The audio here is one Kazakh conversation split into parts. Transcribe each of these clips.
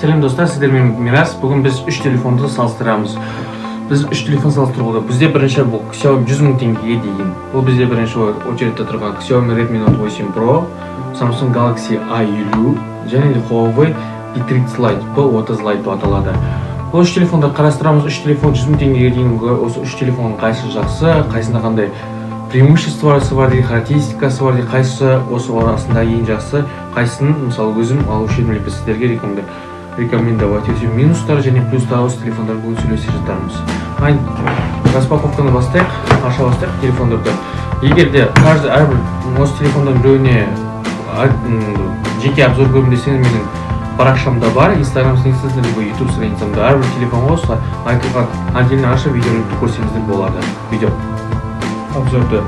Сәлем, достар! Сіздермен Мирас. Бүгін біз үш телефонды салыстырамыз. Біз үш телефон салыстыруға. Бізде бірінші бұл Xiaomi, 100 000 теңгеге дейін. Бұл бізде бірінші очередьте тұрған Xiaomi Redmi Note 8 Pro, Samsung Galaxy A50 және де Huawei P30 Lite, P30 Lite деп аталады. Бұл үш телефонды қарастырамыз. Үш телефон 100 000 теңгеге дейінгі. Осы үш телефонның қайсысы жақсы, қайсысында қандай преимуществосы бар дейді, характеристикасы бар дейді, қайсысы осы арасында ең жақсы, қайсысын, мысалы, өзім алушы едім либо сіздерге рекомендовать етемін, минустары және плюстары, осы телефондар бүгін сөйлесе жатармыз. Ай, распаковканы бастайық, аша бастайық телефондарды. Егер де каждый, әрбір осы телефондан біреуіне жеке обзор көргім десеңіз, менің парақшамда бар, Инстаграм страницасында либо Ютуб страницамда әрбір телефонға осы айтылған отдельно ашып, видеороликті көрсеңіздер болады, видео обзорды.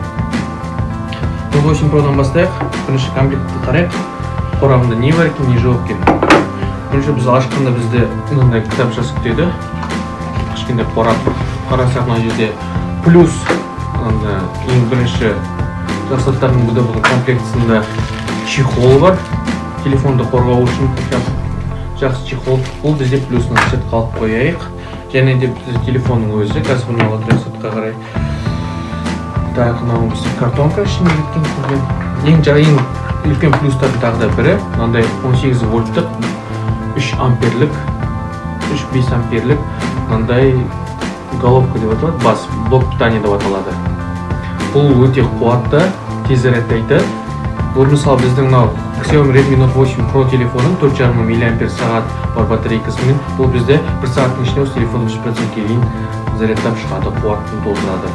Note 8 Pro'дан бастайық. Бірінші комплектті қарайық, қорабында не бар екен, не жоқ екен. Бірінші біз ашқанда бізді мынандай кітапшасы күтеді, кішкентай қорап. Қарасақ, мына жерде плюс мынандай ең бірінші жақсы заттардың бірі, бұның комплектісінде чехол бар, телефонды қорғау үшін жақсы чехол. Бұл бізде плюс, мына сыртқа алып қояйық. Және де бізде телефонның өзі. Қазір бұны ала тұрайық сыртқа қарай. Так, мынау бізде картонка, ішінде кеткен кірген. Ең үлкен плюстардың тағы да бірі мынандай 18 вольттық, 3 амперлік, 3-5 амперлік мынандай головка деп аталады, бас блок питания деп аталады. Бұл өте қуатты, тез зарядтайды. Бұл, мысалы, біздің мынау Xiaomi Redmi Note 8 Pro телефонын 4,5 миллиампер сағат бар батарейкасымен, бұл бізде бір сағаттың ішінде осы телефонды 100%-ке дейін зарядтап шығады, қуатын толтырады.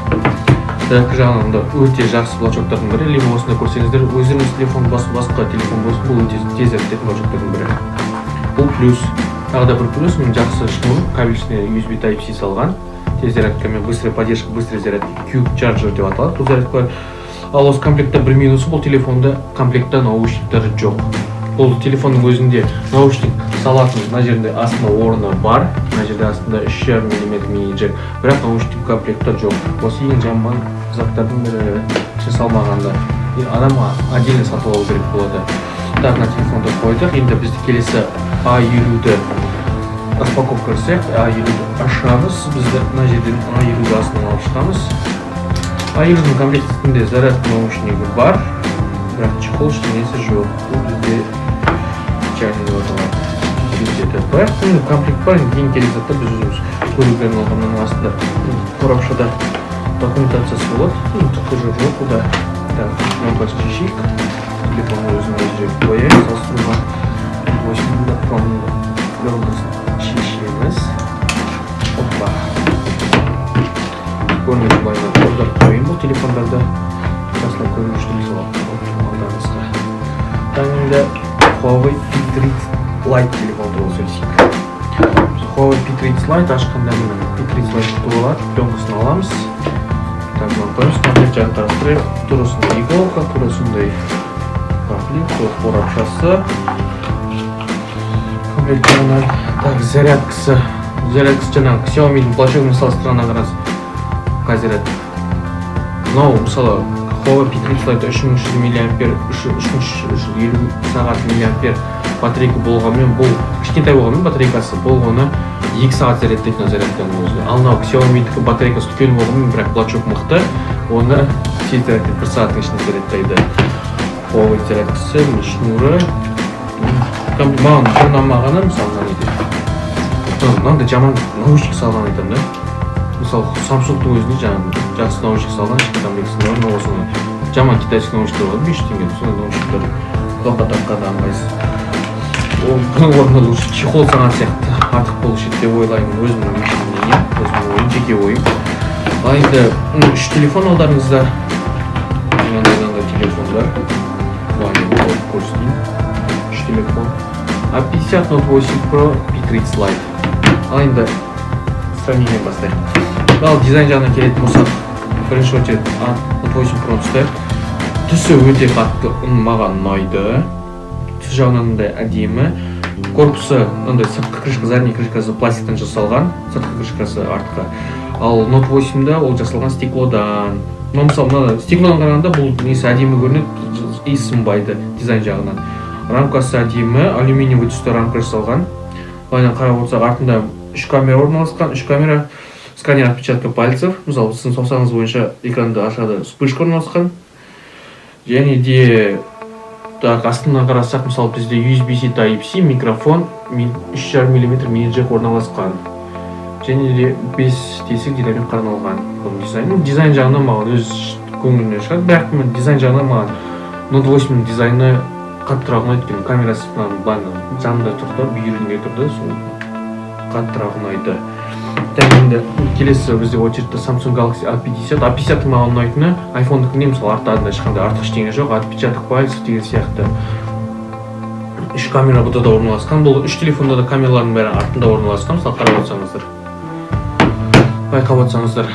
Зарядка жағынан да өте жақсы блочоктардың бірі. Либо осында көрсеңіздер өздеріңіз, телефон, басқа телефон болсын, бұл өте тез зарядтайтын блочоктардың бірі. Бұл плюс. Тағы да бір плюс, міне, жақсы шнур, кабель, ішіне USB Type C салған, тез зарядкамен, быстрая поддержка быстрой зарядки, Quick Charger деп аталады бұл зарядкалар. Ал осы комплектте бір минусы: бұл телефонда комплектта наушниктер жоқ. Бұл телефонның өзінде наушник салатын мына жерінде астында орны бар, мына жерде астында 3,5 миллиметр мини джек, бірақ наушник комплектта жоқ. Осы ең жаман заттардың бірі жасалмағанда. И адам отдельно сатып алу керек болады. Так, мына телефонды қойдық. Енді бізді келесі А50-ді распаковка жасайық. А50-ді ашамыз. Бізді мына жерден А50-ді астынан алып шығамыз. А50-дің комплектісінде заряд наушнигі бар, бірақ чехол, ештеңесі жоқ. Бұл бізде печальный деп аталады. Сөйтеді, бірақ енді комплект бар. Енді ең керек заттар біз өзіміз көруге арналған. Мынаның астында қорапшада документациясы болады. Енді түкті жоқ бұда. Так, пленкасын шешейік, телефонның өзін мына жерге қояйық салыстыруға. Восемь Проның пленкасын шешеміз. Опа, көрінеді. Былай қолдап қояйын бұл телефондарды, жақсылап көру үшін алдарыңызға. Так, енді Huawei P30 Lite телефон туралы сөйлесейік. Біз Huawei P30 Lite ашқанда, міне, P30 Lite күтіп алады. Пленкасын аламыз. Так, мынаны қоямыз. Комплект жағын қарастырайық. Тура осындай иголка, тура осындай комплект, тура қорапшасы комплект жағынан. Так, зарядкасы жаңағы Xiaomi'дің блочогымен салыстырғанда қараңыз, қазір мынау, мысалы, Huawei P30 Lite 3300 миллиампер, 3350 сағат миллиампер батарейка болғанымен, бұл кішкентай болғанымен батарейкасы, бұл оны 2 сағат зарядтайды мына зарядканың өзі. Ал мынау Xiaomi'дікі батарейкасы үлкен болғанымен, бірақ блочок мықты, оны тез зарядтайды, бір сағаттың ішінде зарядтайды. Huawei зарядкасы, міне, шнуры. Маған бір ұнамағаны, мысалы, мына неде мынандай жаман наушник салған айтамын да. Мысалы, Самсунгтың өзінде жаңағы жақсы наушник салған, ішкі комплектісінде бар, но осыны жаман китайский наушниктер болады, 500 теңге, сондай наушниктер құлаққа таққанда ыңғайсыз. Ол бұның орнына лучше чехол салған сияқты артық болушы еді деп ойлаймын. Өзімнің личный мнением, өзімнің ойым, жеке ойым. Ал енді үш телефон алдарыңызда, мынандай мынандай телефондар. Былай мен толық көрсетейін үш телефон: A50, Note 8 Pro, P30 Lite. Ал енді сравнение бастайық. Ал дизайн жағынан келетін болсақ, бірінші очередь Note 8 Pro ұстайық. Түсі өте қатты маған ұнайды, түсі жағынан мындай әдемі. Корпусы мынандай, сыртқы крышка, задний крышкасы пластиктан жасалған, сыртқы крышкасы артқы. Ал Note 8-да ол жасалған стеклодан. Мынау, мысалы, мына стеклодан қарағанда бұл несі әдемі көрінеді и сынбайды. Дизайн жағынан рамкасы әдемі, алюминиевый түсті рамка жасалған. Былайынан қарап отырсақ, артында үш камера орналасқан, үш камера, сканер отпечатка пальцев, мысалы, сіздің саусағыңыз бойынша экранды ашады, вспышка орналасқан. Және де, так, астынан қарасақ, мысалы, бізде USB-C Type-C, микрофон, 3,5 миллиметр мини джек орналасқан және де бес тесік динамик арналған. Бұның дизайны, дизайн жағынан маған өз көңілімнен шығады, бірақ мен дизайн жағынан маған Note 8 дизайны қаттырақ ұнайды, өйткені камерасы мынаның былайынан жанында тұр да, бүйірінде тұр да, сол қаттырақ ұнайды. Так, енді келесі бізде очередьте Samsung Galaxy A50. A50 маған ұнайтыны, iPhone'дікінде, мысалы, арттарында ешқандай артық ештеңе жоқ, отпечаток пальцев деген сияқты. Үш камера бұда да орналасқан. Бұл үш телефонда да камералардың бәрі артында орналасқан. Мысалы, қарап отырсаңыздар, байқап отырсаңыздар,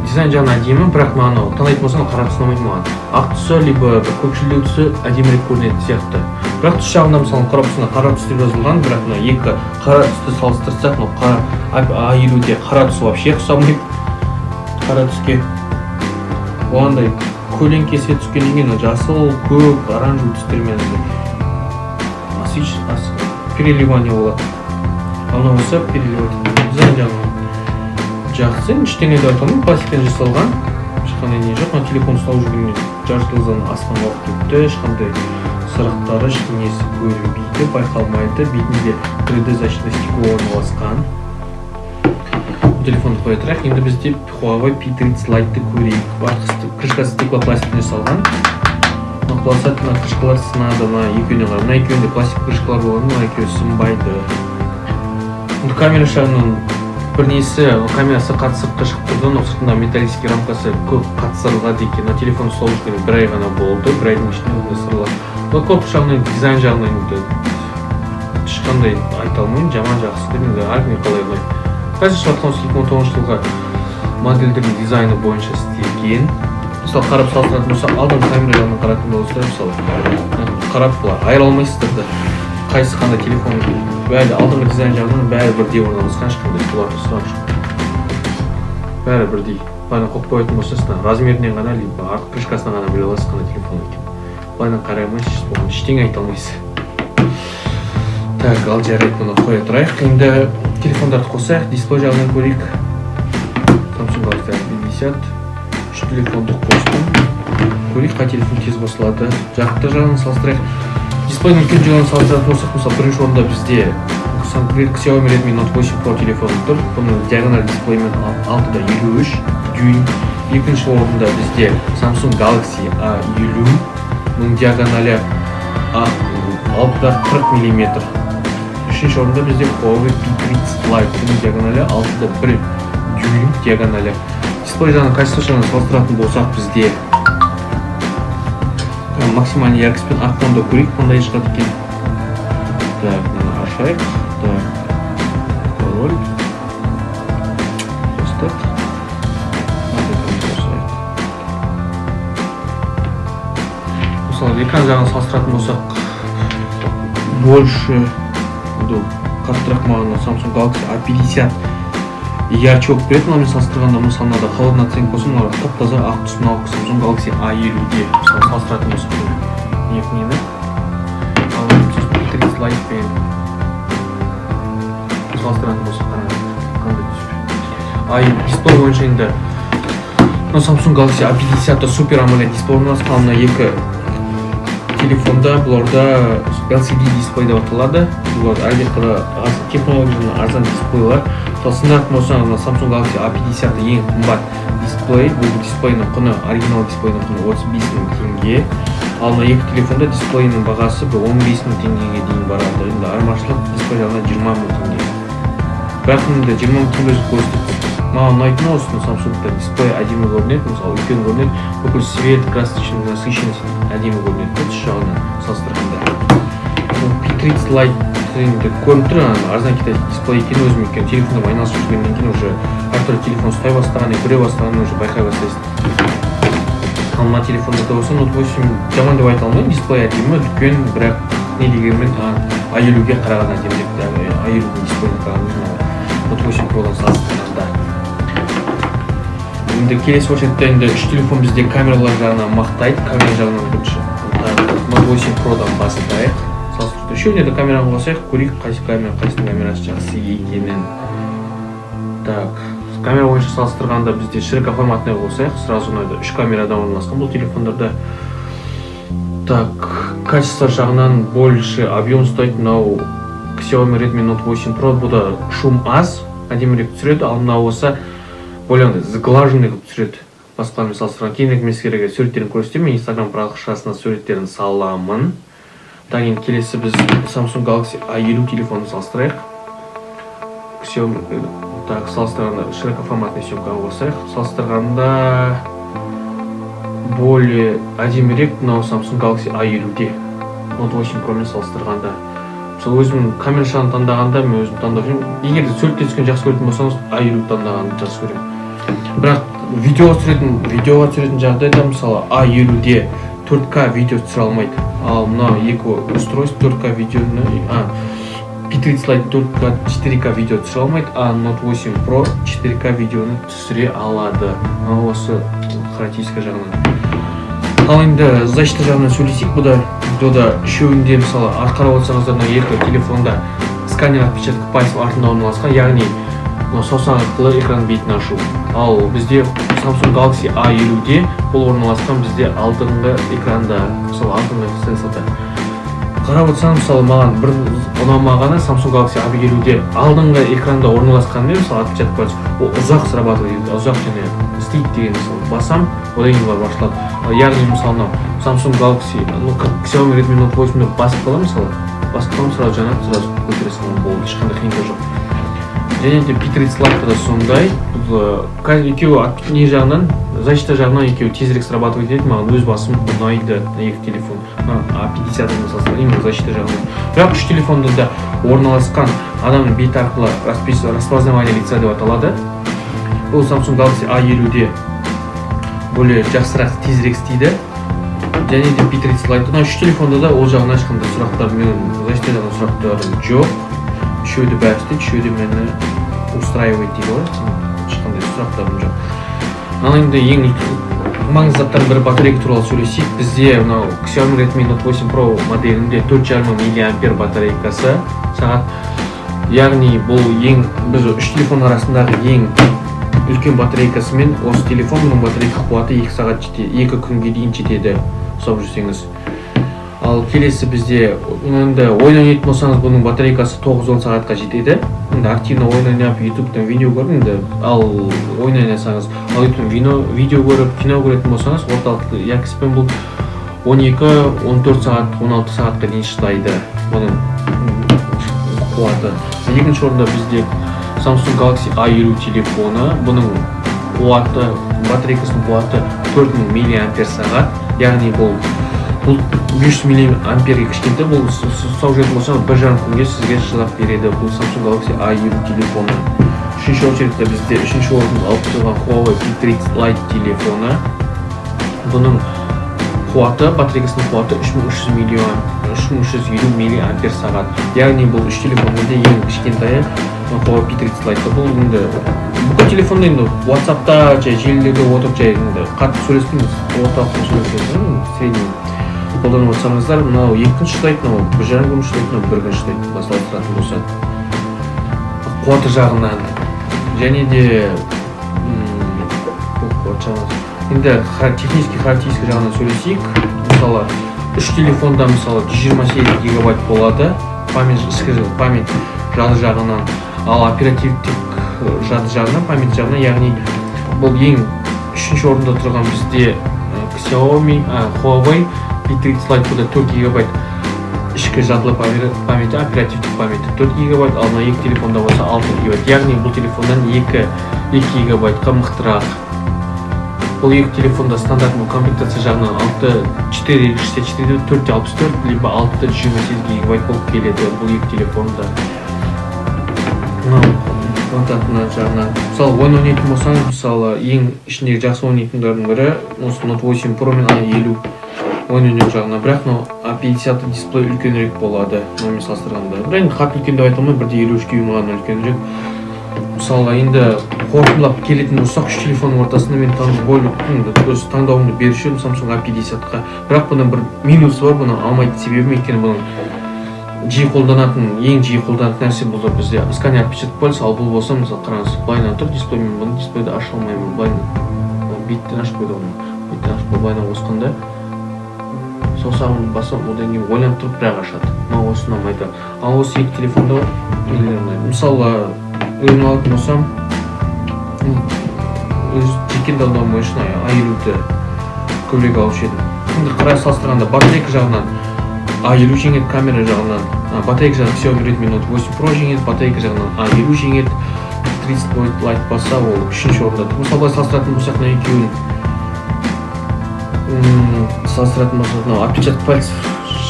дизайн жағынан әдемі, бірақ маған анау таңдайтын болсам, қара түс ұнамайды маған. Ақ түсі либо бір көкшілдеу түсі әдемірек көрінетін сияқты. Бірақ түс жағында, мысалы, қарап тұрсаң, қара түс деп жазылған, бірақ мына екі қара түсті салыстырсақ, мынау қара А50-де қара түс вообще ұқсамайды қара түске. Ол андай көлеңкесі түскеннен кейін мына жасыл, көк, оранжевый түстермен андай переливание болады, ал мынау болса переливать. Дизайн жағынан жақсы, ештеңе деп айта алмаймын. Пластиктен жасалған, ешқандай не жоқ. Мына телефон ұстап жүргеніне жарты жылдан асқан уақыт өтті, ешқандай сырықтары, ештеңесі көрінбейді, байқалмайды. Бетінде 3D защита стекло орналасқан. Телефонды қоя тұрайық. Енді бізде Huawei P30 Lite-ты көрейік. Артқы крышкасы стеклопластиктен жасалған. Мына құласа, мына крышкалар сынады. Мына екеуіне қарай, мына екеуінде пластик крышкалар болған, мына екеуі сынбайды. Енді камера жағынан бір несі, камерасы қатты сыртқа шығып тұрды, но сыртында металлический рамкасы көп қатты сырылады екен. Мына телефон ұстап жүргеніне бір ай ғана болды, бір айдың ішінде ондай сырылады. Но корпус жағынан, дизайн жағынан енді ешқандай айта алмаймын жаман, жақсы деп. Енді әркімге қалай ұнайды. Қазір шығып жатқан осы 2019 жылғы модельдің дизайны бойынша істелген. Мысалы, қарап салыстыратын болсақ, алдыңғы камера жағынан қарайтын болса, мысалы, қарап былай айыра алмайсыздар да қайсысы қандай телефон екенін. Бәрі алдыңғы дизайн жағынан бәрі бірдей орналасқан, ешқандай бұларда сұрақ жоқ, бәрі бірдей. Былайынан қойып қоятын болса, мына размерінен ғана либо артқы крышкасынан ғана біле аласыз қандай телефон екенін. Былайынан қарай алмайсыз, бұған ештеңе айта алмайсыз. Так, ал жарайды, бұны қоя тұрайық. Енді телефондарды қосайық, дисплей жағынан көрейік. Samsung Galaxy A50, үш телефонды қостым, көрейік, қай телефон тез қосылады. Жарықтық жағынан салыстырайық. Дисплейдің үлкен жағынан салыстыратын болсақ, мысалы, бірінші орында бізде Xiaomi Redmi Note 8 Pro телефоны тұр. Бұның диагональ дисплеймен 6,53 дюйм. Екінші орында бізде Samsung Galaxy A50, бұның диагоналі 6,40 миллиметр. Үшінші орында бізде Huawei P30 Lite, бұның диагоналі 6,1 дюйм диагоналі. Дисплей жағынан, качество жағынан салыстыратын болсақ, бізде максимальный яркостьпен ақ фонда көрейік, қандай шығады екен. Так, мынаны ашайық. Так, пароль қостық. Мынандай қосайық. Мысалы, экран жағын салыстыратын болсақ, больше енді қаттырақ маған Samsung Galaxy A50 ярче болып береді мынамен салыстырғанда. Мысалы, мынада холодный оценка болса, мынау тап таза ақ түс, мынау Samsung Galaxy A50-де, мысалы, салыстыратын болсақ екі нені. Ал сосын P30 Lite пен салыстыратын болсақ, қараңыздар, қандай түс. А дисплей бойынша енді мына Samsung Galaxy A50 Super AMOLED дисплей орналасқан. Ал мына екі телефонда, бұларда LCD дисплей деп аталады. Бұлар әлдеқайда технологиядан арзан дисплейлар. Мысалы, сынатын болсаң, мына Samsung Galaxy A50 ең қымбат дисплей. Бұл дисплейдің құны, оригинал дисплейдің құны 35 000 теңге. Ал мына екі телефонда дисплейінің бағасы бір 15 000 теңгеге дейін барады. Енді айырмашылық дисплей жағынан 20 000 теңге. Бірақ енді 20 000 теңге көрсетіп, маған ұнайтыны осы Samsung'да дисплей әдемі көрінеді, мысалы, үлкен көрінеді, бүкіл цвет, красочный насыщенность әдемі көрінеді да түс жағынан салыстырғанда. Бұл P30 Lite енді көрініп тұр ана арзан китайский дисплей екені. Өзім өйткені телефонмен айналысып жүргеннен кейін, уже әртүрлі телефон ұстай бастағаннан, көре бастағаннан уже байқай бастайсың. Ал мына телефонда да болса, Note 8 жаман деп айта алмаймын, дисплей әдемі, үлкен, бірақ не дегенмен А50-ге қарағанда әдемірек, А50-дің дисплейіне қарағанда, мына Note 8 Pro'дан салыстырғанда. Енді келесі очередьте енді үш телефон бізде камералар жағынан мақтайды. Камера жағынан бірінші Note 8 Pro'дан бастайық салыстыруды. Үшеуіне де камераны қосайық, көрейік, қайсы камера, қайсының камерасы жақсы екенін. Так, камера бойынша салыстырғанда, бізде широкоформатный қосайық сразу. Ұнайды, үш камерадан орналасқан бұл телефондарда. Так, качество жағынан больше объем ұстайды мынау Xiaomi Redmi Note 8 Pro. Бұда шум аз, әдемірек түсіреді, ал мынау болса более андай сглаженный қылып түсіреді басқалармен салыстырғанда. Кейінірек мен сіздерге суреттерін көрсетемін, мен Инстаграм парақшасына суреттерін саламын. Так, енді келесі біз Samsung Galaxy A50 телефонын салыстырайық. Xiaomi. Так, салыстырғанда широкоформатный съемкаға қосайық. Салыстырғанда более әдемірек мынау Samsung Galaxy A50-де Note 8 Pro мен салыстырғанда. Мысалы, өзім камерашаны таңдағанда, мен өзім таңдап жүрмін. Егер де суретке түскен жақсы көретін болсаңыз, A50 таңдағанды жақсы көремін. Бірақ видеоға түсіретін жағдайда, мысалы, A50-де 4К видео түсіре алмайды, ал мына екі устройство 4К видеоны, P30 Lite 4К, 4К видео түсіре алмайды, а Note 8 Pro 4К видеоны түсіре алады. Мынау осы характеристика жағынан. Ал енді защита жағынан сөйлесейік. Бұда видеода үшеуінде, мысалы, қарап отырсаңыздар, мына екі телефонда сканер отпечатка пальцев артында орналасқан, яғни мынау саусақ арқылы экран бетін ашу. Ал бізде Samsung Galaxy A50-де бұл орналасқан бізде алдыңғы экранда, мысалы, алдыңғы сенсорда. Қарап отырсаң, мысалы, маған бір ұнамағаны, Samsung Galaxy A50-де алдыңғы экранда орналасқанымен, мысалы, отпечаток пальцев ол ұзақ срабатывает етеді, ұзақ және істейді деген. Мысалы, басам, одан кейін барып ашылады. Ал яғни, мысалы, мынау Samsung Galaxy, ну, как Xiaomi Redmi Note 8 деп басып қаламын, мысалы, басып қаламын, сразу жанады, сразу көтере саламын, болды, ешқандай қиындық жоқ. Және де P30 Lite да сондай. Бұл екеуі не жағынан, защита жағынан екеуі тезірек срабатывать етеді. Маған өз басым ұнайды мына екі телефон мына A50 салыстырғанда, именно защита жағынан. Бірақ үш телефонда да орналасқан адамның беті арқылы распознавание лица деп аталады. Бұл Samsung Galaxy A50-де более жақсырақ, тезірек істейді және де P30 Lite. Мына үш телефонда да ол жағынан ешқандай сұрақтар, менің защита жағынан сұрақтарым жоқ. Үшеуі де бәрі істейді, үшеуі де мені устраивает дейді ғой, ешқандай сұрақтарым жоқ. Ал енді ең маңызды заттардың бірі, батарейка туралы сөйлесейік. Бізде мынау Xiaomi Redmi Note 8 Pro моделінде 4,5 миллиампер батарейкасы сағат, яғни бұл ең, біз үш телефон арасындағы ең үлкен батарейкасымен осы телефон. Бұның батарейка қуаты 2 сағат жете, 2 күнге дейін жетеді ұстап жүрсеңіз. Ал келесі бізде енді ойын ойнайтын болсаңыз, бұның батарейкасы 9-10 сағатқа жетеді. Енді активно ойын ойнап, Ютубтан видео көріп енді, ал ойын ойнасаңыз, ал Ютубтан видео көріп, кино көретін болсаңыз, орталық яркостьпен бұл 12-14 сағат, 16 сағатқа дейін шыдайды бұның қуаты. Екінші орында бізде Samsung Galaxy A50 телефоны. Бұның қуаты, батарейкасының қуаты 4000 миллиампер сағат, яғни бұл 500 миллиамперге кішкентай. Бұл ұстап жүретін болсаңыз, 1,5 күнге сізге шыдап береді бұл Samsung Galaxy A50 телефоны. Үшінші очередьте бізде үшінші орын алып тұрған Huawei P30 Lite телефоны. Бұның қуаты, батарейкасының қуаты 3300 миллион 3350 миллиампер сағат, яғни бұл үш телефонның да ең кішкентайы Huawei P30 Lite. Бұл енді бүкіл телефонда енді WhatsAppта жай желілерде отырып, жай енді қатты сөйлеспейміз, орталық сөйлесеміз, средний қолданып отырсаңыздар, мынау 2 күн шыдайды, мынау 1,5 күн шыдайды, мынау бір күн шыдайды былай салыстыратын болсақ қуаты жағынан. Және де бұл қуат жағынан. Енді технический характеристика жағынан сөйлесейік. Мысалы, үш телефонда, мысалы, 128 гигабайт болады память, ішкі память жады жағынан. Ал оперативтік жады жағынан, память жағынан, яғни бұл ең үшінші орында тұрған бізде Xiaomi, Huawei P30 Lite. Бұда 4 гигабайт ішкі жадылы памяти, оперативтік памяти 4 гигабайт, ал мына екі телефонда болса 6 гигабайт, яғни бұл телефоннан 2 2 гигабайтқа мықтырақ. Бұл екі телефонда стандартный комплектация жағынан 6 4 64, 4 64 либо 6 128 гигабайт болып келеді бұл екі телефонда. Мынау қуантатыны жағынан, мысалы, ойын ойнайтын болсаңыз, мысалы, ең ішіндегі жақсы ойнайтындардың бірі осы Note 8 Pro мен A50 ойын ойнау жағынан. Бірақ мынау A50 дисплей үлкенірек болады мынамен салыстырғанда. Бірақ енді қатты үлкен деп айта алмаймын, 1,53 дюйм ғана үлкенірек. Мысалы, енді қорытындылап келетін болсақ, үш телефонның ортасында мен енді өз таңдауымды беруші едім Samsung A50-қа. Бірақ бұның бір минусы бар, бұны алмайтын себебім, өйткені бұның Жиі қолданатын, ең жиі қолданатын нәрсе бұл бізде сканер отпечаток пальца. Ал бұл болса, мысалы, қараңыз, былайынан тұр дисплей, мен бұны дисплейді аша алмаймын. Былай беттен ашып қойды оны, беттен ашып, былайынан қосқанда саусағымды басамын, одан кейін ойланып тұрып бірақ ашады. Маған осы ұнамайды. Ал осы екі телефонда нелер ұнайды? Мысалы, өзім алатын болсам, өз жеке таңдауым бойынша А50-ді көбірек алушы едім. Енді қарай салыстырғанда, батарейка жағынан А50 жеңеді, камера жағынан, батарейка жағынан Xiaomi Redmi Note 8 Pro жеңеді, батарейка жағынан А50 жеңеді. 30 Lite болса, ол үшінші орында тұр. Мысалы, былай салыстыратын болсақ, мына екеуін салыстыратын болсақ, мынау отпечаток пальцев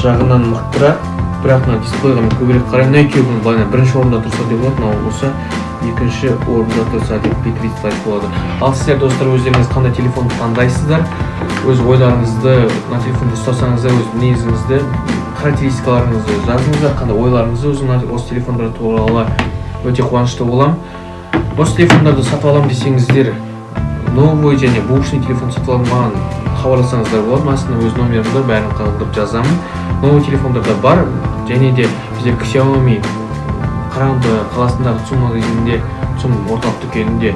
жағынан мықтырақ, бірақ мына дисплейға мен көбірек қараймын. Мына екеуі былайынан бірінші орында тұрса деп болады, мынау болса екінші орында тұрса деп P30 Lite болады. Ал сіздер, достар, өздеріңіз қандай телефон таңдайсыздар? Өз ойларыңызды, мына телефонды ұстасаңыздар, өз мінезіңізді, характеристикаларыңызды жазыңыздар, қандай ойларыңызды өзің осы телефондар туралы. Өте қуанышты боламын. Осы телефондарды сатып аламын десеңіздер, новый және бэушный телефон сатып аламын, маған хабарлассаңыздар болады. Астына өз номерімді, бәрін қалдырып жазамын. Новый телефондар да бар. Және де бізде Xiaomi Қарағанды қаласындағы ЦУМ магазинінде, ЦУМ орталық дүкенінде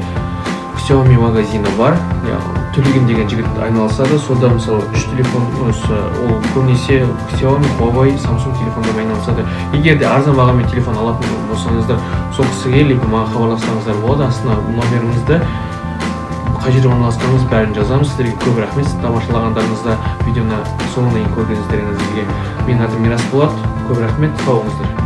Xiaomi магазині бар. Иә, Төлеген деген жігіт айналысады сонда. Мысалы, үш телефон осы, ол көбінесе Xiaomi, Huawei, Samsung телефондармен айналысады. Егер де арзан бағамен телефон алатын болсаңыздар, сол кісіге либо маған хабарлассаңыздар болады. Астына номеріңізді, қай жерде орналасқаныңыз, бәрін жазамыз. Сіздерге көп рахмет тамашалағандарыңызда, видеоны соңына дейін көргендеріңізге. Менің атым Мирас болады. Көп рахмет, сау болыңыздар.